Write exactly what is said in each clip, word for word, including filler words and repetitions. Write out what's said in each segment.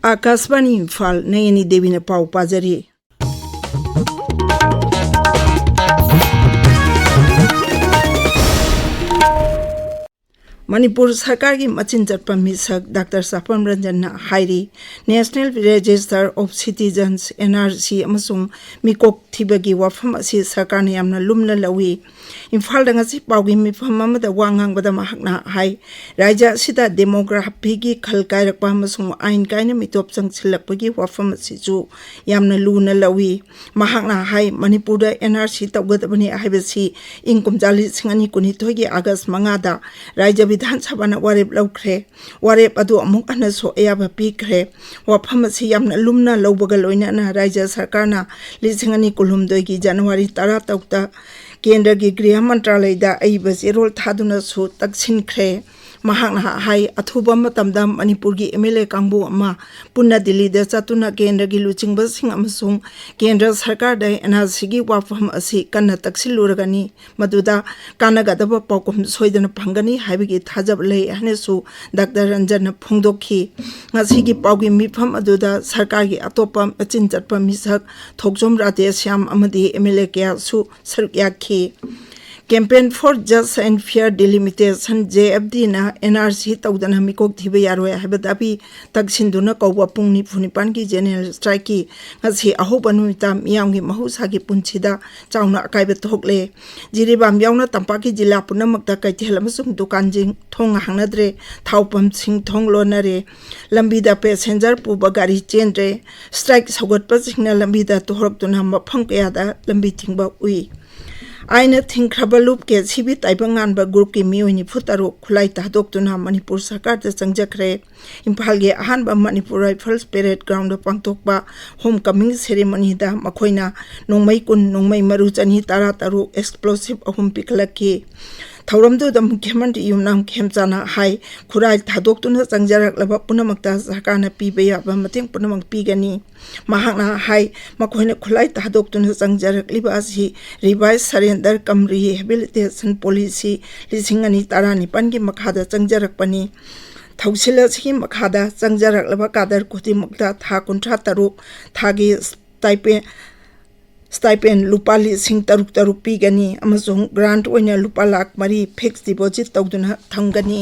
ꯑꯥꯀꯥꯁꯕꯥꯅꯤ ꯏꯝꯐꯥꯜ, ꯅꯌꯅꯤ ꯗꯦꯕꯤꯅ ꯄꯥꯎ ꯄꯥꯖꯔꯤ꯫ ꯃꯅꯤꯄꯨꯔ ꯁꯔꯀꯥꯔꯒꯤ ꯃꯆꯤꯟ ꯆꯠꯄ ꯃꯤꯁꯛ ꯗꯥꯛꯇꯔ ꯆꯥꯐꯝ ꯔꯟꯖꯟꯅ ꯍꯥꯏꯔꯤ, National Register of Citizens, N R C, ꯑꯃꯁꯨꯡ ꯃꯤꯀꯣꯛ ꯊꯤꯕꯒꯤ ꯋꯥꯐꯝ ꯑꯁꯤ ꯁꯔꯀꯥꯔꯅ ꯌꯥꯝꯅ ꯂꯨꯝꯅ ꯂꯧꯏ꯫ ꯏꯝꯐꯥꯜꯗ ꯉꯁꯤ ꯄꯥꯎꯒꯤ ꯃꯤꯐꯝ ꯑꯃꯗ ꯋꯥ ꯉꯥꯡꯕꯗ ꯃꯍꯥꯛꯅ ꯍꯥꯏ, ꯔꯥꯖ꯭ꯌ ꯑꯁꯤꯗ demographyꯒꯤ ꯈꯜ ꯀꯥꯏꯔꯛꯄ ꯑꯃꯁꯨꯡ ꯑꯥꯏꯟ ꯀꯥꯏꯅ ꯃꯤꯇꯣꯞ ꯆꯪꯁꯤꯜꯂꯛꯄꯒꯤ ꯋꯥꯐꯝ ꯑꯁꯤꯁꯨ ꯌꯥꯝꯅ ꯂꯨꯅ ꯂꯧꯏ꯫ ꯃꯍꯥꯛꯅ ꯍꯥꯏ, ꯃꯅꯤꯄꯨꯔꯗ N R C ꯇꯧꯒꯗꯕꯅꯤ ꯍꯥꯏꯕꯁꯤ ꯏꯪ ꯀꯨꯝꯖꯥ ꯂꯤꯁꯤꯡ ꯑꯅꯤ ꯀꯨꯟꯅꯤꯊꯣꯏꯒꯤ ꯑꯥꯒꯁ ꯃꯉꯥꯗ ꯔꯥꯖ꯭ꯌ ꯕꯤꯙꯥꯟ ꯁꯚꯥꯅ ꯋꯥꯔꯦꯞ ꯂꯧꯈ꯭ꯔꯦ꯫ ꯋꯥꯔꯦꯞ ꯑꯗꯨ ꯑꯃꯨꯛ ꯍꯟꯅꯁꯨ ꯑꯌꯥꯕ ꯄꯤꯈ꯭ꯔꯦ꯫ ꯋꯥꯐꯝ ꯑꯁꯤ ꯌꯥꯝꯅ ꯂꯨꯝꯅ ꯂꯧꯕꯒ ꯂꯣꯏꯅꯅ ꯔꯥꯖ꯭ꯌ ꯁꯔꯀꯥꯔꯅ ꯂꯤꯁꯤꯡ ꯑꯅꯤ ꯀꯨꯟꯍꯨꯝꯗꯣꯏꯒꯤ ꯖꯅꯋꯥꯔꯤ ꯇꯔꯥꯇꯔꯨꯛꯇ ꯀꯦꯟꯗ꯭ꯔꯒꯤ ꯒ꯭ꯔꯤꯍ ꯃꯟꯇ꯭ꯔꯥꯂꯌꯗ ꯑꯏꯕ ꯆꯦꯔꯣꯜ ꯊꯥꯗꯨꯅꯁꯨ ꯇꯛꯁꯤꯟꯈ꯭ꯔꯦ꯫ ꯃꯍꯥꯛꯅ ꯍꯥꯏ, ꯑꯊꯨꯕ ꯃꯇꯝꯗ ꯃꯅꯤꯄꯨꯔꯒꯤ M L A ꯀꯥꯡꯕꯨ ꯑꯃ ꯄꯨꯟꯅ ꯗꯤꯜꯂꯤꯗ ꯆꯠꯇꯨꯅ ꯀꯦꯟꯗ꯭ꯔꯒꯤ ꯂꯨꯆꯤꯡꯕꯁꯤꯡ ꯑꯃꯁꯨꯡ ꯀꯦꯟꯗ꯭ꯔ ꯁꯔꯀꯥꯔꯗ N R Cꯒꯤ ꯋꯥꯐꯝ ꯑꯁꯤ ꯀꯟꯅ ꯇꯛꯁꯤꯜꯂꯨꯔꯒꯅꯤ꯫ ꯃꯗꯨꯗ ꯀꯥꯟꯅꯒꯗꯕ ꯄꯥꯎꯈꯨꯝ ꯁꯣꯏꯗꯅ ꯐꯪꯒꯅꯤ ꯍꯥꯏꯕꯒꯤ ꯊꯥꯖꯕ ꯂꯩ ꯍꯥꯏꯅꯁꯨ ꯗꯥꯛꯇꯔ ꯔꯟꯖꯟꯅ ꯐꯣꯡꯗꯣꯛꯈꯤ꯫ ꯉꯁꯤꯒꯤ ꯄꯥꯎꯒꯤ ꯃꯤꯐꯝ ꯑꯗꯨꯗ ꯁꯔꯀꯥꯔꯒꯤ ꯑꯇꯣꯞꯄ ꯃꯆꯤꯟ ꯆꯠꯄ ꯃꯤꯁꯛ ꯊꯣꯛꯆꯣꯝ ꯔꯥꯙꯦꯁ꯭ꯌꯥꯝ ꯑꯃꯗꯤ M L A ꯀꯌꯥꯁꯨ ꯁꯔꯨꯛ ꯌꯥꯈꯤ꯫ Campaign for Just and Fair Delimitation, J F Dꯅ N R C ꯇꯧꯗꯅ ꯃꯤꯀꯣꯛ ꯊꯤꯕ ꯌꯥꯔꯣꯏ ꯍꯥꯏꯕ ꯗꯥꯕꯤ ꯇꯛꯁꯤꯟꯗꯨꯅ ꯀꯧꯕ ꯄꯨꯡ ꯅꯤꯐꯨ ꯅꯤꯄꯥꯟꯒꯤ general strikeꯀꯤ ꯉꯁꯤ ꯑꯍꯧꯕ ꯅꯨꯃꯤꯠꯇ ꯃꯤꯌꯥꯝꯒꯤ ꯃꯍꯧꯁꯥꯒꯤ ꯄꯨꯟꯁꯤꯗ ꯆꯥꯎꯅ ꯑꯀꯥꯏꯕ ꯊꯣꯛꯂꯦ꯫ ꯖꯤꯔꯤꯕꯥꯝ ꯌꯥꯎꯅ ꯇꯝꯄꯥꯛꯀꯤ ꯖꯤꯂꯥ ꯄꯨꯝꯅꯃꯛꯇ ꯀꯩꯊꯦꯜ ꯑꯃꯁꯨꯡ ꯗꯨꯀꯥꯟꯁꯤꯡ ꯊꯣꯡ ꯍꯥꯡꯅꯗ꯭ꯔꯦ, ꯊꯥꯎ ꯄꯝꯁꯤꯡ ꯊꯣꯡ ꯂꯣꯟꯅꯔꯦ, ꯂꯝꯕꯤꯗ passenger ꯄꯨꯕ ꯒꯥꯔꯤ ꯆꯦꯟꯗ꯭ꯔꯦ, strike ꯁꯧꯒꯠꯄꯁꯤꯡꯅ ꯂꯝꯕꯤꯗ ꯇꯣꯍꯔꯛꯇꯨꯅ ꯃꯐꯝ ꯀꯌꯥꯗ ꯂꯝꯕꯤ ꯊꯤꯡꯕ ꯎꯏ꯫ ꯑꯥꯏꯟꯅ ꯊꯤꯡꯈ꯭ꯔꯕ ꯂꯨꯞ ꯀꯦ ꯁꯤ ꯕꯤ ꯇꯥꯏꯕꯪꯉꯥꯟꯕ groupꯀꯤ ꯃꯤꯑꯣꯏ ꯅꯤꯐꯨ ꯇꯔꯨꯛ ꯈꯨꯠꯂꯥꯏ ꯊꯥꯗꯣꯛꯇꯨꯅ ꯃꯅꯤꯄꯨꯔ ꯁꯔꯀꯥꯔꯗ ꯆꯪꯖꯈ꯭ꯔꯦ꯫ ꯏꯝꯐꯥꯜꯒꯤ ꯑꯍꯥꯟꯕ ꯃꯅꯤꯄꯨꯔ Rifles Parade groundꯗ ꯄꯥꯡꯊꯣꯛꯄ homecoming ceremonyꯗ ꯃꯈꯣꯏꯅ ꯅꯣꯡꯃꯩ ꯀꯨꯟ, ꯅꯣꯡꯃꯩ ꯃꯔꯨ ꯆꯅꯤ ꯇꯔꯥ ꯇꯔꯨꯛ, explosive ꯑꯍꯨꯝ ꯄꯤꯈꯠꯂꯛꯈꯤ꯫ ꯊꯧꯔꯝꯗꯨꯗ ꯃꯨꯈ꯭ꯌ ꯃꯟꯇ꯭ꯔꯤ ꯌꯨꯝꯅꯥꯝ ꯈꯦꯝꯆꯥꯅ ꯍꯥꯏ, ꯈꯨꯠꯂꯥꯏ ꯊꯥꯗꯣꯛꯇꯨꯅ ꯆꯪꯖꯔꯛꯂꯕ ꯄꯨꯝꯅꯃꯛꯇ ꯁꯔꯀꯥꯔꯅ ꯄꯤꯕ ꯌꯥꯕ ꯃꯇꯦꯡ ꯄꯨꯝꯅꯃꯛ ꯄꯤꯒꯅꯤ꯫ ꯃꯍꯥꯛꯅ ꯍꯥꯏ, ꯃꯈꯣꯏꯅ ꯈꯨꯠꯂꯥꯏ ꯊꯥꯗꯣꯛꯇꯨꯅ ꯆꯪꯖꯔꯛꯂꯤꯕ ꯑꯁꯤ Revised Surrender cum Rehabilitation Policy ꯂꯤꯁꯤꯡ ꯑꯅꯤ ꯇꯔꯥꯅꯤꯄꯥꯟꯒꯤ ꯃꯈꯥꯗ ꯆꯪꯖꯔꯛꯄꯅꯤ꯫ ꯊꯧꯁꯤꯜ ꯑꯁꯤꯒꯤ ꯃꯈꯥꯗ ꯆꯪꯖꯔꯛꯂꯕ ꯀꯥꯗꯔ ꯈꯨꯗꯤꯡꯃꯛꯇ ꯊꯥ ꯀꯨꯟꯊ꯭ꯔꯥ ꯇꯔꯨꯛ ꯊꯥꯒꯤ ꯁ꯭ꯇꯥꯏꯄꯦꯟ ꯁ꯭ꯇꯥꯏꯄꯦꯟ ꯂꯨꯄꯥ ꯂꯤꯁꯤꯡ ꯇꯔꯨꯛ ꯇꯔꯨꯛ ꯄꯤꯒꯅꯤ ꯑꯃꯁꯨꯡ ꯒ꯭ꯔꯥꯟꯠ ꯑꯣꯏꯅ ꯂꯨꯄꯥ ꯂꯥꯈ ꯃꯔꯤ ꯐꯤꯛꯁ ꯗꯤꯄꯣꯖꯤꯠ ꯇꯧꯗꯨꯅ ꯊꯝꯒꯅꯤ꯫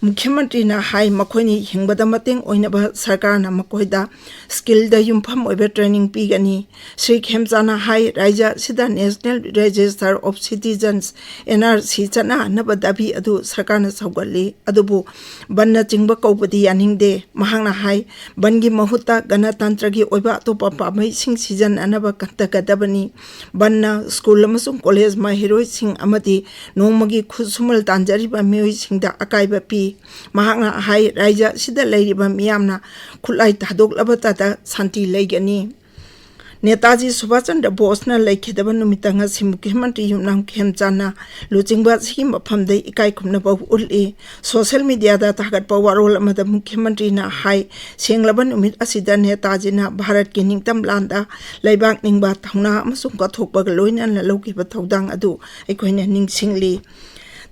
ꯃꯨꯈ꯭ꯌ ꯃꯟꯇ꯭ꯔꯤꯅ ꯍꯥꯏ, ꯃꯈꯣꯏꯅ ꯍꯤꯡꯕꯗ ꯃꯇꯦꯡ ꯑꯣꯏꯅꯕ ꯁꯔꯀꯥꯔꯅ ꯃꯈꯣꯏꯗ ꯁ꯭ꯀꯤꯜꯗ ꯌꯨꯝꯐꯝ ꯑꯣꯏꯕ ꯇ꯭ꯔꯦꯅꯤꯡ ꯄꯤꯒꯅꯤ꯫ ꯁ꯭ꯔꯤ ꯈꯦꯝꯆꯥꯅ ꯍꯥꯏ, ꯔꯥꯖ꯭ꯌ ꯑꯁꯤꯗ National Register of Citizens, N R C, ꯆꯠꯅꯍꯟꯅꯕ ꯗꯥꯕꯤ ꯑꯗꯨ ꯁꯔꯀꯥꯔꯅ ꯁꯧꯒꯠꯂꯤ, ꯑꯗꯨꯕꯨ ꯕꯟꯅꯆꯤꯡꯕ ꯀꯧꯕꯗꯤ ꯌꯥꯅꯤꯡꯗꯦ꯫ ꯃꯍꯥꯛꯅ ꯍꯥꯏ, ꯕꯟꯒꯤ ꯃꯍꯨꯠꯇ ꯒꯅꯇꯟꯇ꯭ꯔꯒꯤ ꯑꯣꯏꯕ ꯑꯇꯣꯞꯄ ꯄꯥꯝꯕꯩꯁꯤꯡ ꯁꯤꯖꯤꯟꯅꯅꯕ ꯀꯟꯊꯒꯗꯕꯅꯤ꯫ ꯕꯟꯅ ꯁ꯭ꯀꯨꯜ ꯑꯃꯁꯨꯡ ꯀꯣꯂꯦꯖ ꯃꯍꯩꯔꯣꯏꯁꯤꯡ ꯑꯃꯗꯤ ꯅꯣꯡꯃꯒꯤ ꯈꯨꯠꯁꯨꯃꯟ ꯇꯥꯟꯖꯔꯤꯕ ꯃꯤꯑꯣꯏꯁꯤꯡꯗ ꯑꯀꯥꯏꯕ ꯄꯤ꯫ ꯃꯍꯥꯛꯅ ꯍꯥꯏ, ꯔꯥꯖ꯭ꯌ ꯑꯁꯤꯗ ꯂꯩꯔꯤꯕ ꯃꯤꯌꯥꯝꯅ ꯈꯨꯠꯂꯥꯏ ꯊꯥꯗꯣꯛꯂꯕꯇꯗ ꯁꯥꯟꯇꯤ ꯂꯩꯒꯅꯤ꯫ ꯅꯦꯇꯥꯖꯤ ꯁꯨꯚꯥꯁ ꯆꯟꯗ꯭ꯔ ꯕꯣꯁꯅ ꯂꯩꯈꯤꯗꯕ ꯅꯨꯃꯤꯠꯇ ꯉꯁꯤ ꯃꯨꯈ꯭ꯌ ꯃꯟꯇ꯭ꯔꯤ ꯌꯨꯝꯅꯥꯝ ꯈꯦꯝꯆꯥꯟꯅ ꯂꯨꯆꯤꯡꯕ ꯑꯁꯤꯒꯤ ꯃꯐꯝꯗ ꯏꯀꯥꯏ ꯈꯨꯝꯅꯕ ꯎꯠꯂꯤ꯫ ꯁꯣꯁꯤꯌꯦꯜ ꯃꯤꯗꯤꯌꯥꯗ ꯊꯥꯒꯠꯄ ꯋꯥꯔꯣꯜ ꯑꯃꯗ ꯃꯨꯈ꯭ꯌ ꯃꯟꯇ꯭ꯔꯤꯅ ꯍꯥꯏ, ꯁꯦꯡꯂꯕ ꯅꯨꯃꯤꯠ ꯑꯁꯤꯗ ꯅꯦꯇꯥꯖꯤꯅ ꯚꯥꯔꯠꯀꯤ ꯅꯤꯡꯇꯝ ꯂꯥꯟꯗ ꯂꯩꯕꯥꯛ ꯅꯤꯡꯕ, ꯊꯧꯅꯥ ꯑꯃꯁꯨꯡ ꯀꯠꯊꯣꯛꯄꯒ ꯂꯣꯏꯅꯅ ꯂꯧꯈꯤꯕ ꯊꯧꯗꯥꯡ ꯑꯗꯨ ꯑꯩꯈꯣꯏꯅ ꯅꯤꯡꯁꯤꯡꯂꯤ꯫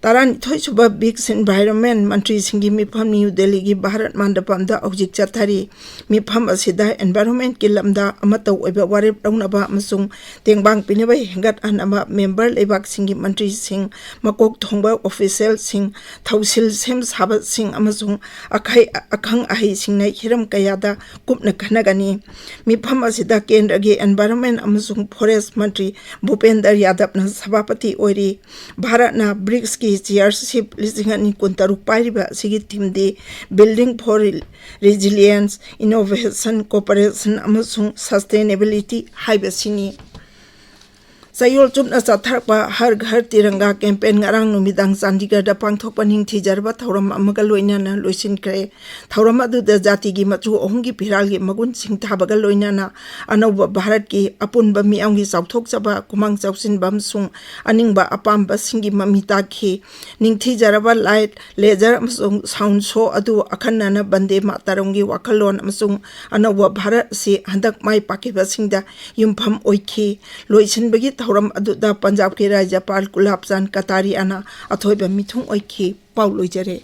ꯇꯔꯥꯅꯤꯊꯣꯏ ꯁꯨꯕ ꯕ꯭ꯔꯤꯛꯁ ꯏꯟꯚꯥꯏꯔꯣꯟꯃꯦꯟ ꯃꯟꯇ꯭ꯔꯤꯁꯤꯡꯒꯤ ꯃꯤꯐꯝ ꯅ꯭ꯌꯨ ꯗꯦꯜꯂꯤꯒꯤ ꯚꯥꯔꯠ ꯃꯟꯗꯄꯝꯗ ꯍꯧꯖꯤꯛ ꯆꯠꯊꯔꯤ꯫ ꯃꯤꯐꯝ ꯑꯁꯤꯗ ꯏꯟꯚꯥꯏꯔꯣꯟꯃꯦꯟꯀꯤ ꯂꯝꯗ ꯑꯃꯠꯇ ꯑꯣꯏꯕ ꯋꯥꯔꯦꯞ ꯂꯧꯅꯕ ꯑꯃꯁꯨꯡ ꯇꯦꯡꯕꯥꯡ ꯄꯤꯅꯕ ꯍꯦꯟꯒꯠꯍꯟꯅꯕ ꯃꯦꯝꯕꯔ ꯂꯩꯕꯥꯛꯁꯤꯡꯒꯤ ꯃꯟꯇ꯭ꯔꯤꯁꯤꯡ, ꯃꯀꯣꯛ ꯊꯣꯡꯕ ꯑꯣꯐꯤꯁꯤꯌꯦꯜꯁꯤꯡ, ꯊꯧꯁꯤꯜ ꯁꯦꯝ ꯁꯥꯕꯁꯤꯡ ꯑꯃꯁꯨꯡ ꯑꯈꯩ-, ꯑꯈꯪ ꯑꯍꯩꯁꯤꯡꯅ ꯍꯤꯔꯝ ꯀꯌꯥꯗ ꯀꯨꯞꯅ ꯈꯟꯅꯒꯅꯤ꯫ ꯃꯤꯐꯝ ꯑꯁꯤꯗ ꯀꯦꯟꯗ꯭ꯔꯒꯤ ꯏꯟꯚꯥꯏꯔꯣꯟꯃꯦꯟ ꯑꯃꯁꯨꯡ ꯐꯣꯔꯦꯁ ꯃꯟꯇ꯭ꯔꯤ ꯚꯨꯄꯦꯟꯗ꯭ꯔ ꯌꯥꯗꯕꯅ ꯁꯚꯥꯄꯇꯤ ꯑꯣꯏꯔꯤ꯫ ꯚꯥꯔꯠꯅ ꯕ꯭ꯔꯤꯛꯁꯀꯤ ꯆꯤꯌꯥꯔꯁꯤꯞ ꯂꯤꯁꯤꯡ ꯑꯅꯤ ꯀꯨꯟꯇꯔꯨꯛ ꯄꯥꯏꯔꯤꯕ ꯑꯁꯤꯒꯤ ꯊꯤꯝꯗꯤ Building for Resilience, Innovation, Cooperation ꯑꯃꯁꯨꯡ Sustainability ꯍꯥꯏꯕꯁꯤꯅꯤ꯫ ꯆꯌꯣꯜ ꯆꯨꯞꯅ ꯆꯠꯊꯔꯛꯄ ꯍꯔ ꯘꯔ ꯇꯤꯔꯪꯒꯥ ꯀꯦꯝꯄꯦꯟ ꯉꯔꯥꯡ ꯅꯨꯃꯤꯗꯥꯡ ꯆꯥꯟꯗꯤꯒꯔꯗ ꯄꯥꯡꯊꯣꯛꯄ ꯅꯤꯡꯊꯤꯖꯔꯕ ꯊꯧꯔꯝ ꯑꯃꯒ ꯂꯣꯏꯅꯅ ꯂꯣꯏꯁꯤꯟꯈ꯭ꯔꯦ꯫ ꯊꯧꯔꯝ ꯑꯗꯨꯗ ꯖꯥꯇꯤꯒꯤ ꯃꯆꯨ ꯑꯍꯨꯝꯒꯤ ꯐꯤꯔꯥꯜꯒꯤ ꯃꯒꯨꯟ ꯁꯤꯡꯊꯥꯕꯒ ꯂꯣꯏꯅꯅ ꯑꯅꯧꯕ ꯚꯥꯔꯠꯀꯤ ꯑꯄꯨꯟꯕ ꯃꯤꯌꯥꯝꯒꯤ ꯆꯥꯎꯊꯣꯛꯆꯕ ꯈꯨꯃꯥꯡ ꯆꯥꯎꯁꯤꯟꯕ ꯑꯃꯁꯨꯡ ꯑꯅꯤꯡꯕ ꯑꯄꯥꯝꯕꯁꯤꯡꯒꯤ ꯃꯃꯤ ꯇꯥꯈꯤ꯫ ꯅꯤꯡꯊꯤꯖꯔꯕ ꯂꯥꯏꯠ, ꯂꯦꯖꯔ ꯑꯃꯁꯨꯡ ꯁꯥꯎꯟ ꯁꯣ ꯑꯗꯨ ꯑꯈꯟꯅꯅ ꯕꯟꯗꯦ ꯃꯥꯇꯔꯝꯒꯤ ꯋꯥꯈꯜꯂꯣꯟ ꯑꯃꯁꯨꯡ ꯑꯅꯧꯕ ꯚꯥꯔꯠ ꯑꯁꯤ ꯍꯟꯗꯛ ꯃꯥꯏ ꯄꯥꯛꯈꯤꯕꯁꯤꯡꯗ ꯌꯨꯝꯐꯝ ꯑꯣꯏꯈꯤ꯫ ꯂꯣꯏꯁꯤꯟꯕꯒꯤ ꯊꯧꯔꯝ ꯑꯗꯨꯗ ꯄꯟꯖꯥꯕꯀꯤ ꯔꯥꯖ꯭ꯌꯄꯥꯜ ꯒꯨꯂꯥꯕ ꯆꯥꯟ ꯀꯇꯥꯔꯤꯌꯥꯅ ꯑꯊꯣꯏꯕ ꯃꯤꯊꯨꯡ ꯑꯣꯏꯈꯤ꯫ ꯄꯥꯎ ꯂꯣꯏꯖꯔꯦ꯫